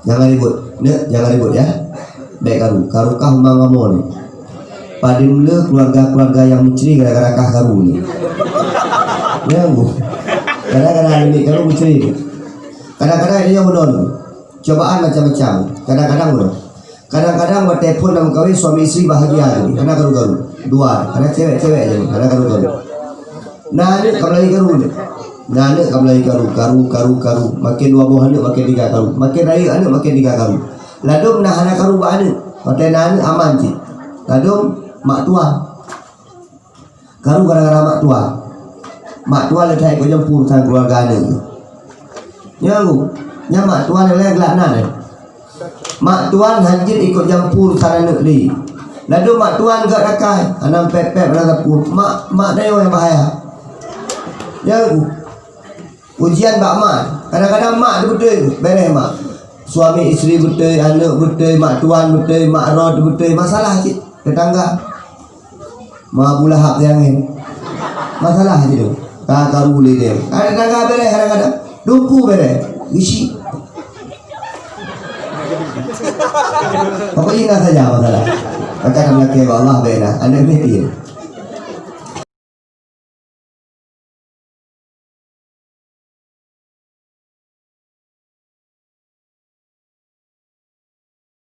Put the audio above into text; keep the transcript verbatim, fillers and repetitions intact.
Jangan ribut. Neuk, jangan ribut ya. Bèk karu. Karu kah umang kamoe ni. Padum le keluarga-keluarga nyang meucre gara-gara kah karu ni. Ya, Bu. Kadang-kadang aneuk karu meucre. Kadang-kadang ada nyang bunoe. Cobaan macam-macam. Kadang-kadang bunoe. Kadang-kadang watèe phôn lam kawin suami isteri bahagia lagi. Hana karu-karu. Dua, hana cewek-cewek lagi. Hana karu-karu. Na aneuk ka meulahé karu ni. Na aneuk ka meulahé karu, karu, karu, karu. Makin dua boh aneuk makin tiga karu. Makin rayeuk aneuk makin tiga karu. Ladôm na hana karu bak aneuk. Watèe na aneuk aman cit. Ladôm mak tuan. Karu gara-gara mak tuan. Mak tuan le that ikot campur urusan keuluwarga aneuk. Nyan, nyan mak tuan nyang lhèe glak nan, eh. Mak tuan hanjeuet ikot campur urusan aneuk lé. Ladôm mak tuan gèt rakai, hana pèp-pèp hana sapeue. Mak, mak tanyoe nyang bahaya. Nyan, ujian bak mak. Kadang-kadang mak teuh beutôi, bèrèh mak. Suami isteri beutôi, aneuk beutôi, mak tuan beutôi, mak droe teuh beutôi, masalah cit tetangga. Ma Abu Lahab nyang laén. Masalah cit tu. Ka karu lé dia. Kadang-kadang bèrèh, kadang-kadang dumpu bèrèh. Isi. Pokoknya ingat saja masalah. Maka kami yakin Allah bina. Aneuk ni dia.